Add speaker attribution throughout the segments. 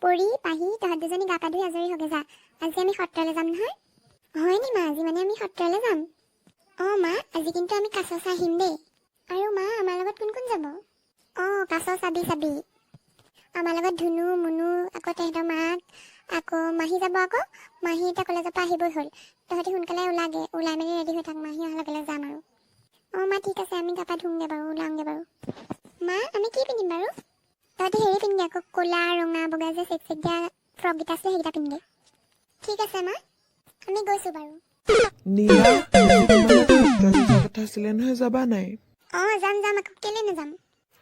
Speaker 1: পৰি, পাহি, তহঁত দুজনী গা পা ধুই আজৰি হগে যা। আজি আমি সত্ৰলৈ যাম নহয়। হয় নি মা? আজি মানে আমি সত্ৰলৈ যাম? অঁ মা, আজি কিন্তু আমি কাছ চাই আহিম দেই। আৰু মা, আমাৰ লগত কোন কোন যাব? অঁ, কাছ চাবি চাবি। আমাৰ লগত ধুনু, মুনু, আকৌ তেহেঁতৰ মাক, আকৌ মাহী যাব। আকৌ মাহী এতিয়া কলেজৰ পৰা আহিবই হ'ল। তহঁতি সোনকালে ওলাগে, ওলাই মেলি ৰেডি হৈ থাক। মাহী অহাৰ লগে লগে যাম আৰু। অঁ মা, ঠিক আছে। আমি গা পা ধুমগৈ বাৰু, ওলাওঁগৈ বাৰু। মা, আমি কি পিন্ধিম বাৰু? তহঁতি হেৰি পিন্ধি আকৌ, ক'লা, ৰঙা, বগা যে চেক চেক দিয়া ফ্ৰককেইটা আছিলে, সেইকেইটা পিন্ধগে। ঠিক আছে মা, আমি গৈছোঁ বাৰু।
Speaker 2: নীলা, আজি তোমালোক সত্ৰলৈ যোৱা কথা আছিলে নহয়, যাবা নাই?
Speaker 1: অঁ, যাম যাম আকৌ, কেলৈ নাযাম?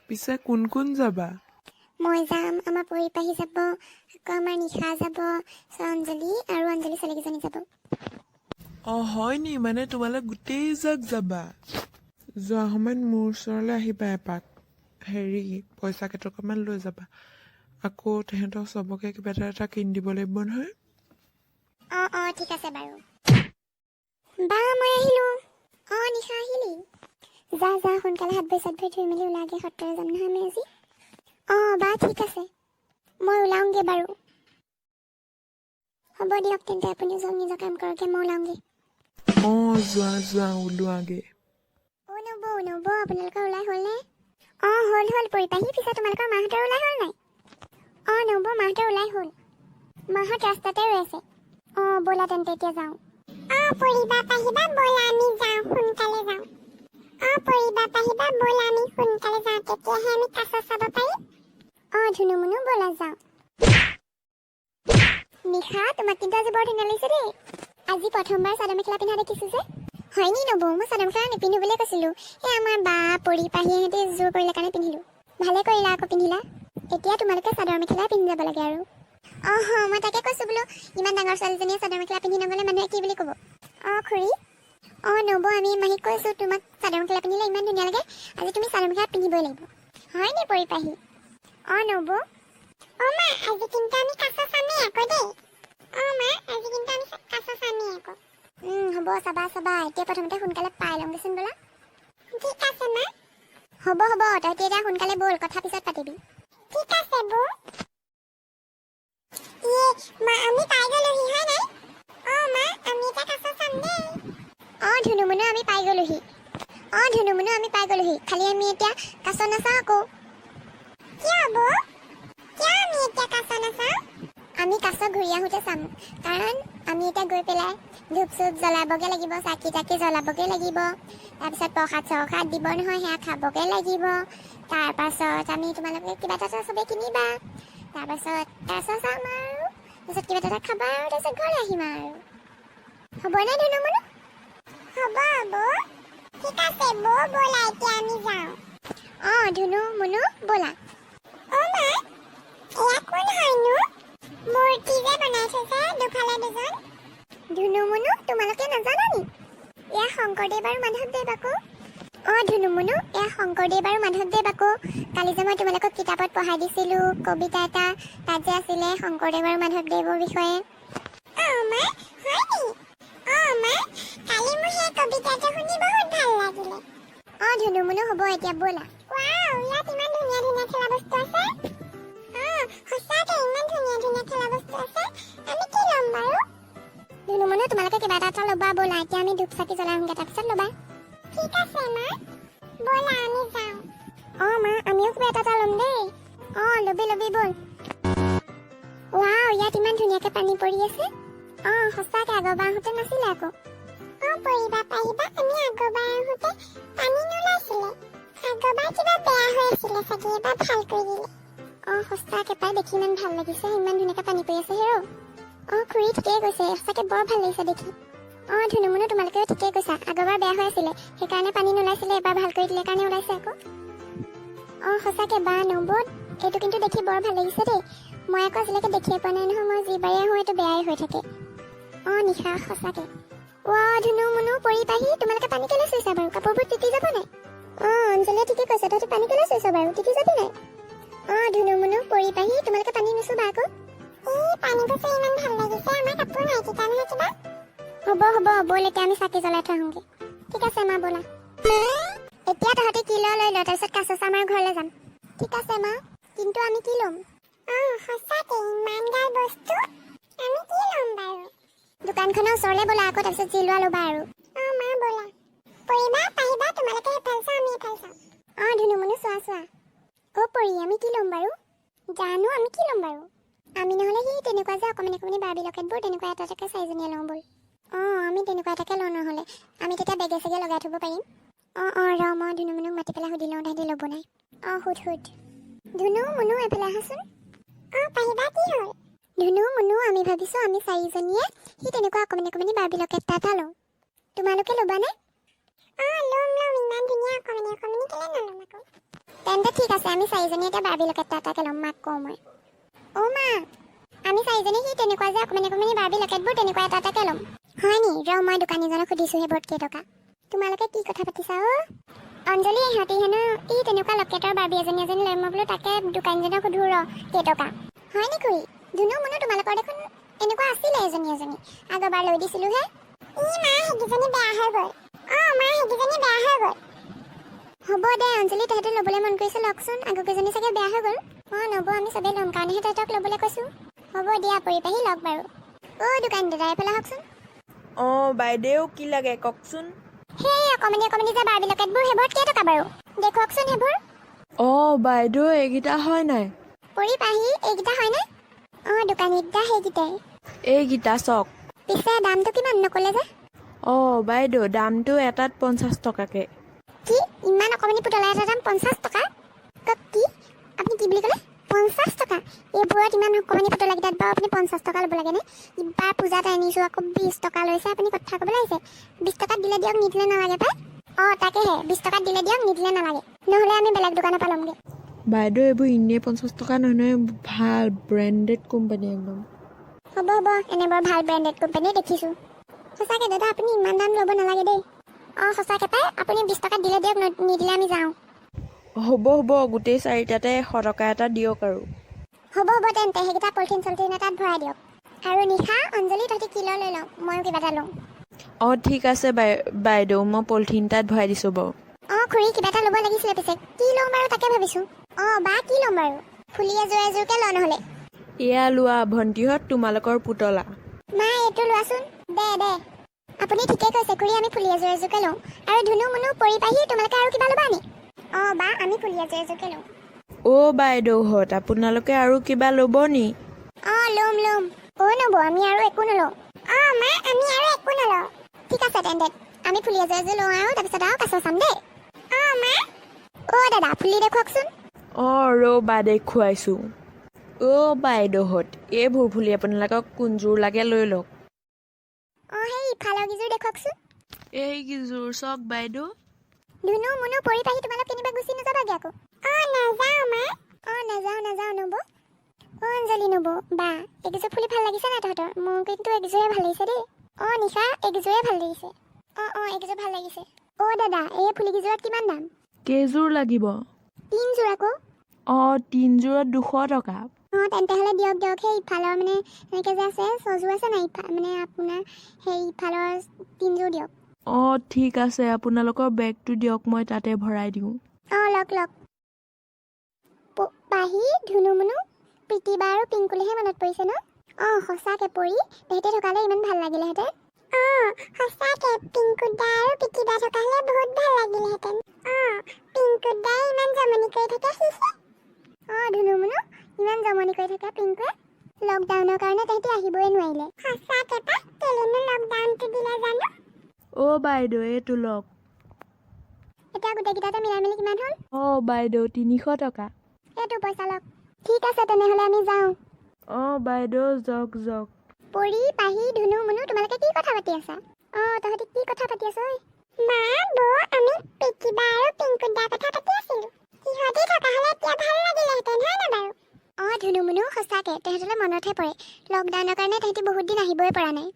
Speaker 2: পিছে কোন কোন যাবা?
Speaker 1: মই যাম, আমাৰ পৰি পাহি যাব, আকৌ আমাৰ নিশা যাব, অঞ্জলি আৰু অঞ্জলি ছোৱালীকেইজনী যাব।
Speaker 2: অঁ, হয় নি? মানে তোমালোক গোটেই জাক যাবা। যোৱা সময়ত মোৰ ওচৰলৈ আহিবা এপাক। হেৰি, পইচা কেইটকামান লৈ যাবা। আকৌ তেহেঁতক চবকে কিবা এটা এটা কিনি দিব লাগিব নহয়।
Speaker 1: অঁ অঁ ঠিক আছে বাৰু। বা, মই আহিলোঁ। অঁ নিশা, আহিলি? যা যা, সোনকালে হাত ভৰি চাত ভৰি ধুই মেলি ওলাগে। সত্ৰলৈ যাম নহয় আমি আজি। অঁ বা, ঠিক আছে, মই ওলাওঁগৈ বাৰু। হ'ব দিয়ক তেন্তে, আপুনি যাওক, নিজৰ কাম কৰকে, মই ওলাওঁগৈ।
Speaker 2: অঁ, যোৱা যোৱা, ওলোৱাগে।
Speaker 1: অ' নবৌ, নবৌ, আপোনালোকৰ ওলাই হ'লনে? অঁ, হ'ল হ'ল পৰিপাহী। পিছে তোমালোকৰ মাহঁতৰ ওলাই হ'ল নাই? অঁ নবৌ, মাহঁতৰ ওলাই হ'ল। মাহঁত ৰাস্তাতে ৰৈ আছে। অঁ, ব'লা তেন্তে, এতিয়া যাওঁ। অঁ পৰিবা, পাহিবা, ব'লা আমি যাওঁ, সোনকালে যাওঁ। অঁ পৰিবা, পাহিবা, ব'লা আমি সোনকালে যাওঁ, তেতিয়াহে আমি কাছ চাব পাৰিম। অঁ ধুনু, মুনু, ব'লা যাওঁ। নিশা, তোমাক কিন্তু আজি বৰ ধুনীয়া লাগিছে দেই। আজি প্ৰথমবাৰ চাদৰ মেখেলা পিন্ধা দেখিছোঁ যে। হয় নি নবৌ? মই চাদৰ মেখেলা নিপিন্ধো বুলিয়ে কৈছিলোঁ। এই আমাৰ বা, পৰি, পাহিহঁতে জোৰ কৰিলে কাৰণে পিন্ধিলোঁ। ভালে কৰিলা আকৌ পিন্ধিলা। এতিয়া তোমালোকে চাদৰ মেখেলাই পিন্ধি যাব লাগে আৰু। অঁ, মই তাকে কৈছোঁ বোলো, ইমান ডাঙৰ ছোৱালীজনীয়ে চাদৰ মেখেলা পিন্ধি নগ'লে মানুহে কি বুলি ক'ব? অঁ খুৰী, অঁ নবৌ, আমি মাহীক কৈছোঁ, তোমাক চাদৰ মেখেলা পিন্ধিলে ইমান ধুনীয়া লাগে, আজি তুমি চাদৰ মেখেলা পিন্ধিবই লাগিব। হয় নি পৰিপাহী? অঁ নবৌ। অঁ মা, আজি কিন্তু আমি কাছ চামেই আকৌ দেই। অঁ মা, আজি কিন্তু আমি কাছ চামেই আকৌ। হ'ব, চাবা চাবা। এতিয়া প্ৰথমতে সোনকালে পাই লওঁগৈচোন, ব'লা। ঠিক আছে মা। হ'ব হ'ব, তহঁতি এতিয়া সোনকালে ব'ল, কথা পিছত পাতিবি। ঠিক আছে বৌ। ইয়ে মা, আমি পাই গ'লোহি, হয় নাই? অঁ মা, আমি এতিয়া কাছ চাম দেই। অঁ ধুনু মুনু, আমি পাই গ'লোহি। অঁ ধুনু মুনু, আমি পাই গ'লোহি। খালি আমি এতিয়া কাছ নাচাওঁ আকৌ। কিয় বৌ? কিয় আমি এতিয়া কাছ নাচাওঁ? আমি কাছ ঘূৰি আহোঁতে চাম, কাৰণ আমি এতিয়া গৈ পেলাই ধূপ চুপ জ্বলাবগৈ লাগিব, চাকি তাকি জ্বলাবগৈ লাগিব। তাৰপিছত প্ৰসাদ চৰসাদ দিব নহয়, সেয়া খাবগৈ লাগিব। তাৰপাছত আমি তোমালোকে কিবা এটা চবেই কিনিবা। তাৰপাছত কাছ চাম আৰু তাৰপিছত কিবা এটা খাবা আৰু তাৰপিছত ঘৰলৈ আহিম আৰু। হ'বনে ধুনু মুনু? হ'ব বৌ। ঠিক আছে বৌ, ব'লা এতিয়া আমি যাওঁ। অঁ ধুনু মুনু, ব'লা। অ' মা, এয়া কোন হয়নো? মূৰ্তি যে বনাই থৈছে দুফালে দুজন। ধুনু মুনু, তোমালোকে নাজানা নি? এয়া শংকৰদেৱ আৰু মাধৱদেৱ আকৌ। অঁ ধুনু মুনু, এয়া শংকৰদেৱ আৰু মাধৱদেৱ আকৌ। কালি যে মই তোমালোকক কিতাপত পঢ়াই দিছিলোঁ কবিতা এটা, তাত যে আছিলে শংকৰদেৱ আৰু মাধৱদেৱৰ বিষয়ে। অঁ মা, হয় নি? অঁ মা, কালি মোৰ সেই কবিতাটো শুনি বহুত ভাল লাগিলে। অঁ ধুনু মুনু, হ'ব এতিয়া, ব'লা। ৱাও, ইয়াত ইমান ধুনীয়া ধুনীয়া খেলা বস্তু আছে। অঁ, সঁচাকে ইমান ধুনীয়া ধুনীয়া খেলা বস্তু আছে। আমি কি ল'ম বাৰু? ধুনু মুনু, তোমালোকে কিবা এটা এটা ল'বা। ব'লা, এতিয়া আমি ধূপ চাকি জ্বলাই আহোঁগে, তাৰপিছত ল'বা। ঠিক আছে মা, ব'লা আমি যাওঁ। অঁ মা, আমিও কিবা এটা এটা ল'ম দেই। অঁ, ল'বি ল'বি, ব'ল। ৱাও, ইয়াত ইমান ধুনীয়াকে পানী পৰি আছে। অঁ সঁচাকে, আগৰবাৰ আহোঁতে নাছিলে আকৌ। অঁ পৰিবা, পাৰিবা, আমি আগৰবাৰ আহোঁতে পানী নোলাইছিলে। আগৰবাৰ কিবা বেয়া হৈ আছিলে চাগে, এইবাৰ ভাল কৰি দিলে। অঁ সঁচাকে পাই, দেখি ইমান ভাল লাগিছে। ইমান ধুনীয়াকে পানী পৰি আছে হেৰ'। অঁ খুৰী ঠিকেই কৈছে, সঁচাকে বৰ ভাল লাগিছে দেখি। অঁ ধুনু মুনু, তোমালোকেও ঠিকেই কৈছা। আগৰবাৰ বেয়া হৈ আছিলে, সেইকাৰণে পানী নোলাইছিলে। এবাৰ ভাল কৰি দিলে কাৰণে ওলাইছে আকৌ। অঁ সঁচাকে বা, নবৌ, এইটো কিন্তু দেখি বৰ ভাল লাগিছে দেই। মই আকৌ আজিলৈকে দেখিয়ে পোৱা নাই নহয়। মই যিবাৰেই আহোঁ, এইটো বেয়াই হৈ থাকে। অঁ নিশা, সঁচাকে। ৱা ধুনু মুনু, পৰি পাহি, তোমালোকে পানী কেলৈ চুইছা বাৰু? কাপোৰবোৰ তিতি যাব নাই? অঁ অঞ্জলিয়ে ঠিকে কৈছে, তহঁতি পানী কেলৈ চুইছ বাৰু? তিতি যাবি নাই? অঁ ধুনু মুনু, পৰি পাহি, তোমালোকে পানী নুচুবা আকৌ। এই পানীবোৰ চুই ইমান ভাল লাগিছে, আমাৰ কাপোৰ নাই তিতা নহয় কিবা। হ'ব হ'ব, ব'ল এতিয়া আমি চাকি জ্বলাই থৈ আহোঁগে। ঠিক আছে মা, ব'লা। এতিয়া তহঁতি কি ল লৈ ল, তাৰপিছত কাছ চাম আৰু ঘৰলৈ যাম। ঠিক আছে মা, কিন্তু আমি কি ল'ম? অঁ সঁচাকে ইমান দোকানখনৰ ওচৰলৈ ব'লা আকৌ, তাৰপিছত যি লোৱা ল'বা আৰু। অঁ মা, ব'লা। পৰিবা, পাৰিবা, তোমালোকে সেইফাল চাওঁ, আমি এইফাল চাওঁ। অঁ ধুনু মুনু, চোৱা চোৱা। অ' পৰি, আমি কি ল'ম বাৰু? জানো, আমি কি ল'ম বাৰু? আমি নহ'লে সেই তেনেকুৱা যে অকণমানি অকণমানি বাৰ্বি লকেটবোৰ, তেনেকুৱা এটা এটাকে চাৰিজনীয়ে লওঁ ব'ল। অঁ, আমি তেনেকুৱা এটাকে লওঁ নহ'লে, আমি তেতিয়া বেগে চেগে লগাই থ'ব পাৰিম। অঁ অঁ ৰ, মই ধুনু মুনুক মাতি পেলাই সুধি লওঁ, তাহাঁতি ল'ব নাই। অঁ, সুধ সুধ। ধুনু মুনু, এইফালে আহাচোন। অঁ পাৰিবা, কি হ'ল? ধুনু মুনু, আমি ভাবিছোঁ আমি চাৰিজনীয়ে সি তেনেকুৱা অকণমানি অকণমানি বাৰ্বি লকেট এটা এটা লওঁ, তোমালোকে ল'বানে? অঁ, ল'ম ল'ম, ইমান ধুনীয়া অকণমানি অকণমানি, কেলৈ নল'ম আকৌ? তেন্তে ঠিক আছে, আমি চাৰিজনীয়ে এতিয়া বাৰ্বি লকেট এটা এটাকে ল'ম। মাক কওঁ মই। অ' মা, আমি চাৰিজনী সি তেনেকুৱা যে অকণমানি অকণমানি বাৰ্বি লকেটবোৰ, তেনেকুৱা এটা এটাকে ল'ম। হয় নি? ৰ, মই দোকানীজনক সুধিছোঁ সেইবোৰত কেইটকা। তোমালোকে কি কথা পাতিছা অ'? অঞ্জলি, ইহঁতি হেনো ই তেনেকুৱা লকেটৰ বাৰ্বি এজনী এজনী লৈ, মই বোলো তাকে দোকানীজনক সুধো ৰ কেইটকা। হয় নি খুৰী? ধুনু মুনু, তোমালোকৰ দেখোন এনেকুৱা আছিলে এজনী এজনী, আগৰবাৰ লৈ দিছিলোহে। ই মা, সেইকেইজনী বেয়া হৈ গ'ল। অঁ মা, সেইকেইজনী বেয়া হৈ গ'ল। হ'ব দে অঞ্জলি, তহঁতে ল'বলৈ মন কৰিছে লওকচোন, আগৰকেইজনী চাগে বেয়া হৈ গ'ল। অঁ নবৌ, আমি চবেই ল'ম কাৰণেহে তহঁতক ল'বলৈ কৈছোঁ। হ'ব দিয়া পৰিপাহি, লওক বাৰু। অ' দোকানী দাদা, এইফালে আহকচোন।
Speaker 3: অঁ বাইদেউ, কি লাগে কওকচোন?
Speaker 1: সেই অকমানি অকমানি যে বাৰ্বি লকেটবোৰ, সেইবোৰত কেইটকা বাৰু? দেখুৱাওকচোন সেইবোৰ।
Speaker 3: অঁ বাইদেউ, এইকেইটা হয় নাই?
Speaker 1: পৰি পাহি, এইকেইটা হয়নে? অঁ দোকানীত দা, সেইকেইটাই।
Speaker 3: এইকেইটা চাওক।
Speaker 1: পিছে দামটো কিমান নক'লে যে?
Speaker 3: অঁ বাইদেউ, দামটো এটাত 50 টকাকৈ।
Speaker 1: কি, ইমান অকমানি পুতলা এটাৰ দাম 50 টকা? কি, আপুনি কি বুলি ক'লে? 50 টকা? এইবোৰত, ইমান অকমানি পুতলাকেইটাত বাৰু আপুনি 50 টকা ল'ব লাগেনে? ইবাৰ পূজাত আনিছোঁ, আকৌ 20 টকা লৈছে। আপুনি কথা ক'বলৈ আহিছে। 20 টকাত দিলে দিয়ক, নিদিলে নালাগে পাই। অঁ তাকেহে, 20 টকাত দিলে দিয়ক, নিদিলে নালাগে, নহ'লে আমি বেলেগ দোকানৰ পৰা ল'মগৈ।
Speaker 3: বাইদেউ, এইবোৰ এনেই 50 টকা নহয় নহয়, ভাল ব্ৰেণ্ডেড কোম্পানী একদম।
Speaker 1: হ'ব হ'ব, এনে বৰ ভাল ব্ৰেণ্ডেড কোম্পানী দেখিছোঁ। সঁচাকৈ দাদা, আপুনি ইমান দাম ল'ব নালাগে দেই। অঁ সঁচাকৈ পাই, আপুনি 20 টকাত দিলে দিয়ক, নিদিলে আমি যাওঁ।
Speaker 3: হ'ব হ'ব, গোটেই চাৰিটাতে 100 টকা এটা দিয়ক আৰু।
Speaker 1: হ'ব হ'ব, তেন্তে সেইকেইটা পলিথিন চলিথিন এটাত ভৰাই দিয়ক। আৰু নিশা, অঞ্জলি, তহঁতি কি ল লৈ লওঁ, ময়ো কিবা এটা লওঁ।
Speaker 3: অঁ ঠিক আছে বাইদেউ, মই পলিথিন এটাত ভৰাই দিছোঁ বাৰু।
Speaker 1: অঁ খুৰী, কিবা এটা ল'ব লাগিছিলে, পিছে কি ল'ম বাৰু তাকে ভাবিছোঁ। অঁ বা, কি ল'ম বাৰু? ফুলি এযোৰ এযোৰকে লওঁ নহ'লে।
Speaker 3: এয়া লোৱা ভণ্টিহঁত, তোমালোকৰ পুতলা।
Speaker 1: মা, এইটো লোৱাচোন। দে দে। আপুনি ঠিকে কৈছে খুৰী, আমি ফুলি এযোৰ এযোৰকে লওঁ। আৰু ধুনু মুনু, পৰি পাহি, তোমালোকে আৰু কিবা ল'বা নি? অঁ বা, আমি ফুলি এযোৰ এযোৰকে লওঁ।
Speaker 3: অ' বাইদেউহঁত, আপোনালোকে আৰু কিবা ল'ব নি?
Speaker 1: অঁ ল'ম ল'ম। অ' নবৌ, আমি আৰু একো নলওঁ। অঁ মা, আমি আৰু একো নলওঁ। ঠিক আছে তেন্তে, আমি ফুলি এযোৰ এযোৰ লওঁ আৰু তাৰপিছত আৰু কাছ চাম দেই। অঁ মা। অ' দাদা, ফুলি দেখুৱাওকচোন।
Speaker 3: অঁ ৰ'বা, দেখুৱাইছোঁ। অ' বাইদেউহঁত, এইবোৰ ফুলি আপোনালোকক কোনযোৰ লাগে লৈ লওক।
Speaker 1: অঁ, সেই ইফালৰ কেইযোৰ দেখুৱাওকচোন।
Speaker 3: এইকেইযোৰ চাওক বাইদেউ।
Speaker 1: ধুনু মুনু, পৰি পাহি, তোমালোক কেনিবা গুচি নাযাবাগে আকৌ। অঁ নাযাওঁ মা। অঁ নাযাওঁ নাযাওঁ নবৌ। অঁ অঞ্জলি নবৌ বা, এইকেইযোৰ ফুলি ভাল লাগিছে নাই তহঁতৰ? মোৰ কিন্তু এইকেইযোৰে ভাল লাগিছে দেই। অঁ নিশা, এইকেইযোৰে ভাল লাগিছে। অঁ অঁ এইকেইযোৰ ভাল লাগিছে। অঁ দাদা, এই ফুলিকেইযোৰত কিমান দাম?
Speaker 3: কেইযোৰ লাগিব?
Speaker 1: তিনযোৰ আকৌ।
Speaker 3: অঁ, তিনযোৰত 200 টকা।
Speaker 1: অঁ তেন্তে হ'লে দিয়ক দিয়ক। সেই ইফালৰ মানে এনেকৈ যে আছে ছযোৰ আছে নাই ইফাল, মানে আপোনাৰ সেই ইফালৰ তিনযোৰ দিয়ক।
Speaker 3: অঁ ঠিক আছে, আপোনালোকৰ বেগটো দিয়ক, মই তাতে ভৰাই দিওঁ।
Speaker 1: অঁ লওক লওক। পাহি, ধুনু মুনু, প্ৰীতি বা আৰু পিংকুলেহে মনত পৰিছে ন? অঁ সঁচাকে পৰি, তেহেঁতি থকালে ইমান ভাল লাগিলেহেঁতেন। অঁ সঁচাকে, পিংকুদা আৰু প্ৰীতিবা থকা হ'লে বহুত ভাল লাগিলেহেঁতেন। অঁ পিংকুদাই ইমান জমনি কৰি থাকে সি। অঁ ধুনু মুনু, ইমান জমনি কৰি থাকে পিংকুৱে। লকডাউনৰ কাৰণে তেহেঁতি আহিবই নোৱাৰিলে। সঁচাকে পাই, কেলেনো লকডাউনটো দিলে জানো?
Speaker 3: অ' বাইদেউ, এইটো লওক।
Speaker 1: এতিয়া গোটেইকেইটাতে মিলাই মেলি কিমান হ'ল?
Speaker 3: অঁ বাইদেউ, 300 টকা।
Speaker 1: এইটো পইচা লওক। ঠিক আছে তেনেহ'লে, আমি যাওঁ।
Speaker 3: অঁ বাইদেউ, যাওক যাওক।
Speaker 1: পৰি পাহি, ধুনু মুনু, তোমালোকে কি কথা পাতি আছা? অঁ তহঁতি কি কথা পাতি আছ ঐ? মা, বৌ, আমি পিকিবা আৰু পিংকুদাৰ কথা পাতি আছিলো। সিহঁতি থকা হ'লে এতিয়া ভাল লাগিলেহেঁতেন, হয় নাই বাৰু? অঁ ধুনু মুনু, সঁচাকে তেহেঁতলৈ মনতহে পৰে। লকডাউনৰ কাৰণে তেহেঁতি বহুত দিন আহিবই পৰা নাই।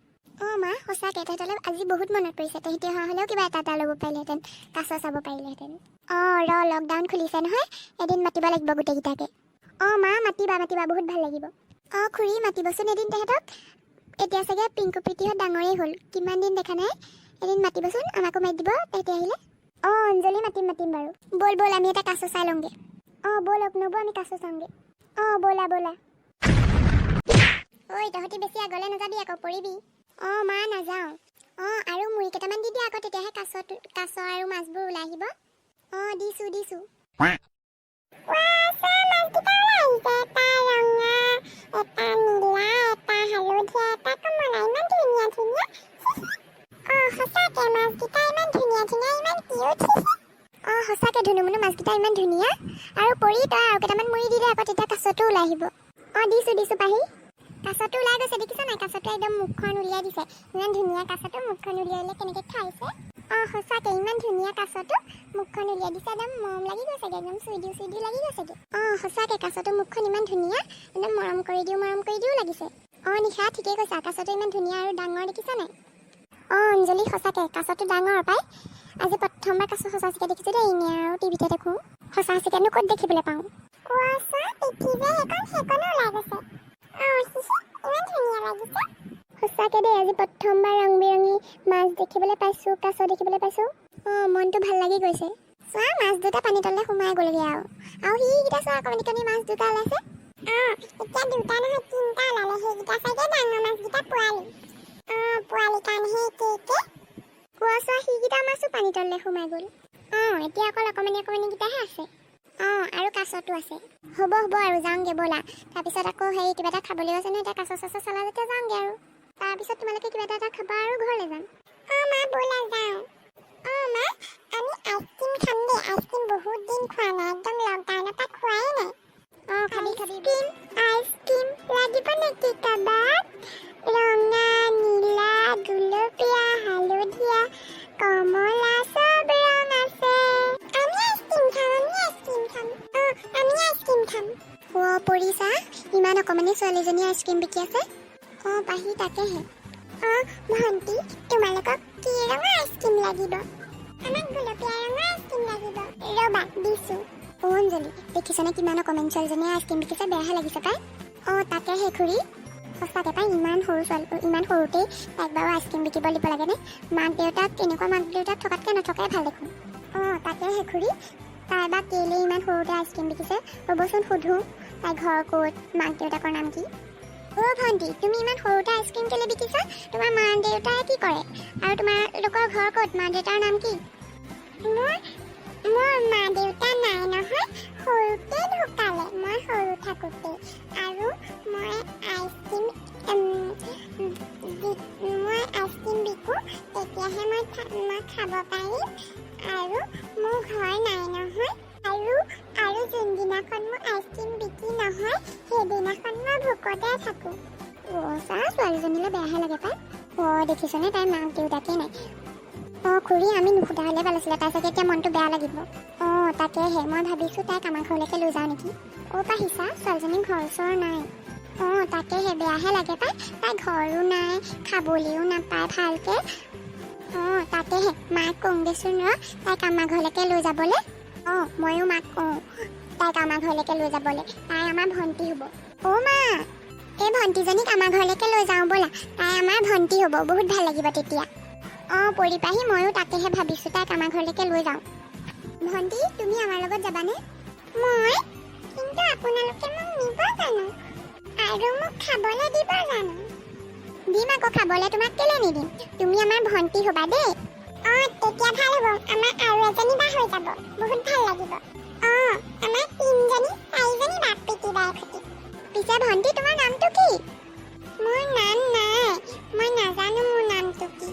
Speaker 1: অঁ মা, সঁচাকে তেহেঁতলৈ আজি বহুত মনত পৰিছে। তেহেঁতি অহা হ'লেও কিবা এটা এটা ল'ব পাৰিলেহেঁতেন, কাছ চাব পাৰিলেহেঁতেন। অঁ ৰ, লকডাউন খুলিছে নহয়, এদিন মাতিব লাগিব গোটেইকেইটাকে। অঁ মা, মাতিবা মাতিবা, বহুত ভাল লাগিব। অঁ খুৰী, মাতিবচোন এদিন তেহেঁতক। এতিয়া চাগে পিংকু প্ৰীতিহঁত ডাঙৰেই হ'ল, কিমান দিন দেখা নাই। এদিন মাতিবচোন, আমাকো মাতি দিব তেহেঁতি আহিলে। অঁ অঞ্জলি, মাতিম মাতিম বাৰু। ব'ল ব'ল, আমি এটা কাছ চাই লওঁগৈ। অঁ ব'লক নবৌ, আমি কাছ চাওঁগৈ। অঁ ব'লা ব'লা। ঐ তহঁতি বেছি আগলৈ নাযাবি আকৌ, পৰিবি। অঁ মা, নাযাওঁ। অঁ, আৰু মুড়ি কেইটামান দি দিয়া আকৌ, তেতিয়াহে কাছ আৰু মাছবোৰ ওলাই আহিব। অঁ, দিছোঁ দিছোঁ। মাছকেইটা ওলাই আহিছে, এটা ৰঙা, এটা নীলা, এটা হালধীয়া, এটা কমলা, ইমান ধুনীয়া ধুনীয়া। অঁ, সঁচাকে মাছকেইটা ইমান ধুনীয়া ধুনীয়া, ইমান কিউট। অঁ, সঁচাকে ধুনু মুনু, মাছকেইটা ইমান ধুনীয়া। আৰু পৰি, তই আৰু কেইটামান মুড়ি দি দে আকৌ, তেতিয়া কাছটো ওলাই আহিব। অঁ, দিছোঁ দিছোঁ পাহি। কাছটো ওলাই গৈছে, দেখিছা নাই? কাছটো একদম মুখখন উলিয়াই দিছে। ইমান ধুনীয়া কাছটো, মুখখন উলিয়াই উলিয়াই কেনেকৈ খাইছে। অঁ, সঁচাকে ইমান ধুনীয়া কাছটো, মুখখন উলিয়াই দিছে, একদম মৰম লাগি গৈছেগে, একদম চুই দিওঁ চুই দিওঁ লাগি গৈছেগে। অঁ, সঁচাকে কাছটো মুখখন ইমান ধুনীয়া, একদম মৰম কৰি দিওঁ মৰম কৰি দিওঁ লাগিছে। অঁ নিশা, ঠিকেই কৈছা, কাছটো ইমান ধুনীয়া আৰু ডাঙৰ, দেখিছা নাই? অঁ অঞ্জলি, সঁচাকে কাছটো ডাঙৰ পাই। আজি প্ৰথমবাৰ কাছ সঁচা সঁচিকে দেখিছোঁ দেই। এনেই আৰু টিভিতে দেখোঁ, সঁচা সঁচিকেনো ক'ত দেখিবলৈ পাওঁ? পিঠি যে সেইকণ, সেইকণো ওলাই গৈছে। অঁ, ইমান ধুনীয়া লাগিছে সঁচাকে দেই। আজি প্ৰথমবাৰ ৰং বিৰঙী মাছ দেখিবলৈ পাইছোঁ, কাছ দেখিবলৈ পাইছোঁ। অঁ, মনটো ভাল লাগি গৈছে। চোৱা, মাছ দুটা পানী তললৈ সোমাই গ'লগৈ। আৰু সিকেইটা চোৱা, অকণমানি কণি মাছ দুটা ওলাইছে। অঁ, এতিয়া দুটা নহয়, তিনিটা ওলালে। সেইকেইটা চাগে ডাঙৰ মাছকেইটা পোৱালি। অঁ, পোৱালি কাৰণেহে একে একে। কোৱা, চোৱা, সিকেইটা মাছো পানী তললৈ সোমাই গ'ল। অঁ, এতিয়া অকল অকণমানি অকণমানিকেইটাহে আছে। অঁ, আৰু কাছতো আছে। হ'ব হ'ব, আৰু যাওঁগে ব'লা। তাৰপিছত আকৌ হেৰি কিবা এটা খাবলৈ আছে নহয়। এতিয়া কাছ চাছ চালা যেতিয়া যাওঁগে আৰু তাৰপিছত তোমালোকে কিবা এটা এটা খাবা আৰু ঘৰলৈ যাম। অঁ মা, ব'লা যাওঁ। অঁ মা, আমি আইচক্ৰীম খাম দেই। আইচক্ৰীম বহুত দিন খোৱা নাই, একদম লকডাউনৰ পৰা খোৱাই নাই। অঁ, খাবি খাবি। আইচক্ৰীম লাগিব নেকি কাৰোবাক? ৰঙা, নীলা, গুলপীয়া, হালধীয়া, কমলা, চব ৰং আছে। আমি আইচক্ৰীম খাম, আমি আইচক্ৰীম খাম। অঁ, আমি আইচক্ৰীম খাম। অ' পৰিছা, ইমান অকণমানি ছোৱালীজনীয়ে আইচক্ৰীম বিকি আছে। অঁ পাহি, তাকেহে। অঁ ভণ্টি, তোমালোকক কি ৰঙৰ আইচক্ৰীম লাগিব? আমাক গুলপীয়া ৰঙৰ আইচক্ৰীম লাগিব। ৰ'বা, দিছোঁ। অ' অঞ্জলি, দেখিছনে কিমান অকণমানি ছোৱালীজনীয়ে আইচক্ৰীম বিকিছে? বেয়াহে লাগিছে পাই। অঁ, তাকেহে খুৰী, সঁচাকে পাই। ইমান সৰু ছোৱালী, ইমান সৰুতেই তাইক বাৰু আইচক্ৰীম বিকিব দিব লাগেনে? মাক দেউতাক, তেনেকুৱা মাক দেউতাক থকাতকৈ নথকাই ভাল দেখোন। অঁ, তাকেহে খুৰী, তাই বা কেলৈ ইমান সৰুতে আইচক্ৰীম বিকিছে? ৰ'বচোন, সোধোঁ তাই ঘৰ ক'ত, মাক দেউতাকৰ নাম কি। অ' ভণ্টি, তুমি ইমান সৰুতে আইচক্ৰীম কেলৈ বিকিছা? তোমাৰ মা দেউতাই কি কৰে আৰু তোমালোকৰ ঘৰ ক'ত, মা দেউতাৰ নাম কি? মোৰ মা দেউতা নাই নহয়, সৰুতে ঢুকালে, মই সৰু থাকোঁতে। আৰু মই আইচক্ৰীম বিকো, তেতিয়াহে মই খাব পাৰিম। আৰু মোৰ ঘৰ নাই নহয়। আৰু যোনদিনাখন মোৰ আইচক্ৰীম বিক্ৰী নহয়, সেইদিনাখন মই ভোকতে থাকোঁ। অ' চা, ছোৱালীজনীলৈ বেয়াহে লাগে পাই। অ' দেখিছনে, তাইৰ মাক দেউতাকেই নাই। অঁ খুৰী, আমি নুসুধা হ'লে ভাল আছিলে, তাই চাগে এতিয়া মনটো বেয়া লাগিব। অঁ, তাকেহে, মই ভাবিছোঁ তাইক আমাৰ ঘৰলৈকে লৈ যাওঁ নেকি। অ' পাহিছা, ছোৱালীজনীৰ ঘৰ চৰ নাই। অঁ, তাকেহে, বেয়াহে লাগে পাই। তাই ঘৰো নাই, খাবলৈও নাপায় ভালকে। অঁ, তাকেহে, মাক কওঁগেচোন ৰ, তাইক আমাৰ ঘৰলৈকে লৈ যাবলৈ। অঁ, ময়ো মাক কওঁ তাইক আমাৰ ঘৰলৈকে লৈ যাবলৈ। তাই আমাৰ ভণ্টি হ'ব। অ' মা, এই ভণ্টিজনীক আমাৰ ঘৰলৈকে লৈ যাওঁ ব'লা। তাই আমাৰ ভণ্টি হ'ব, বহুত ভাল লাগিব তেতিয়া। অঁ পৰিপাহী, ময়ো তাকেহে ভাবিছোঁ, তাইক আমাৰ ঘৰলৈকে লৈ যাওঁ। ভণ্টি, তুমি আমাৰ লগত যাবানে? মই? কিন্তু আপোনালোকে মোক নিব জানো? আৰু মোক খাবলৈ দিব জানো? দিম আকৌ খাবলৈ, তোমাক কেলৈ নিদিম? তুমি আমাৰ ভণ্টি হ'বা দেই। অঁ, তেতিয়া ভাল হ'ব, আমাৰ আৰু এজনী বা হৈ যাব, বহুত ভাল লাগিব। অঁ, আমাৰ তিনিজনী চাৰিজনী বা প্ৰীতি বাই সৈতে। পিছে ভণ্টি, তোমাৰ নামটো কি? মোৰ নাম নাই, মই নাজানো মোৰ নামটো কি।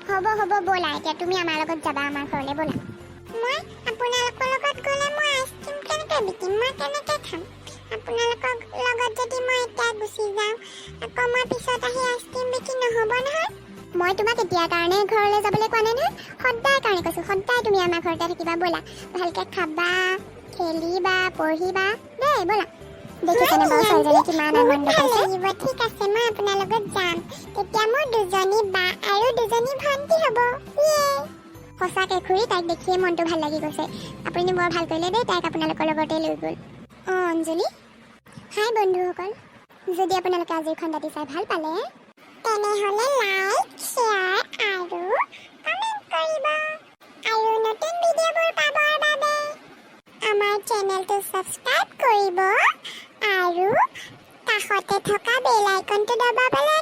Speaker 1: হ'ব হ'ব, ব'লা এতিয়া তুমি আমাৰ লগত যাবা, আমাৰ ঘৰলৈ ব'লা। মই আপোনালোকৰ লগত গ'লে মই আইচক্ৰীম কেনেকৈ বিকিম? মই কেনেকৈ খাম? আপোনালোকৰ লগত যদি মই এতিয়া গুচি যাওঁ, আকৌ মই পিছত আহি আইচক্ৰীম বিকি নহ'ব নহয়। মই তোমাক এতিয়াৰ কাৰণে ঘৰলৈ যাবলৈ কোৱা নাই নহয়, সদায় কাৰণে কৈছোঁ। সদায় তুমি আমাৰ ঘৰতে থাকিবা। ব'লা, ভালকৈ খাবা, খেলিবা, পঢ়িবা দেই, ব'লা। দেখিছানে বাৰু ছোৱালীজনী কিমান আনন্দ পাইছে? ঠিক আছে, মই আপোনাৰ লগত যাম। তেতিয়া মোৰ দুজনী বা আৰু দুজনী ভণ্টি হ'ব। সঁচাকে খুৰী, তাইক দেখিয়ে মনটো ভাল লাগি গৈছে। আপুনি বৰ ভাল কৰিলে দেই, তাইক আপোনালোকৰ লগতে লৈ গ'ল। অঁ অঞ্জলি। হাই বন্ধুসকল, যদি আপোনালোকে আজিৰ খণ্ডটি চাই ভাল পালে, তেনেহ'লে লাইক, শ্বেয়াৰ আৰু কমেণ্ট কৰিব আৰু নতুন ভিডিঅ'বোৰ পাবৰ বাবে আমাৰ চেনেলটো ছাবস্ক্ৰাইব কৰিব আৰু কাষতে থকা বেল আইকনটো দবাবলৈ।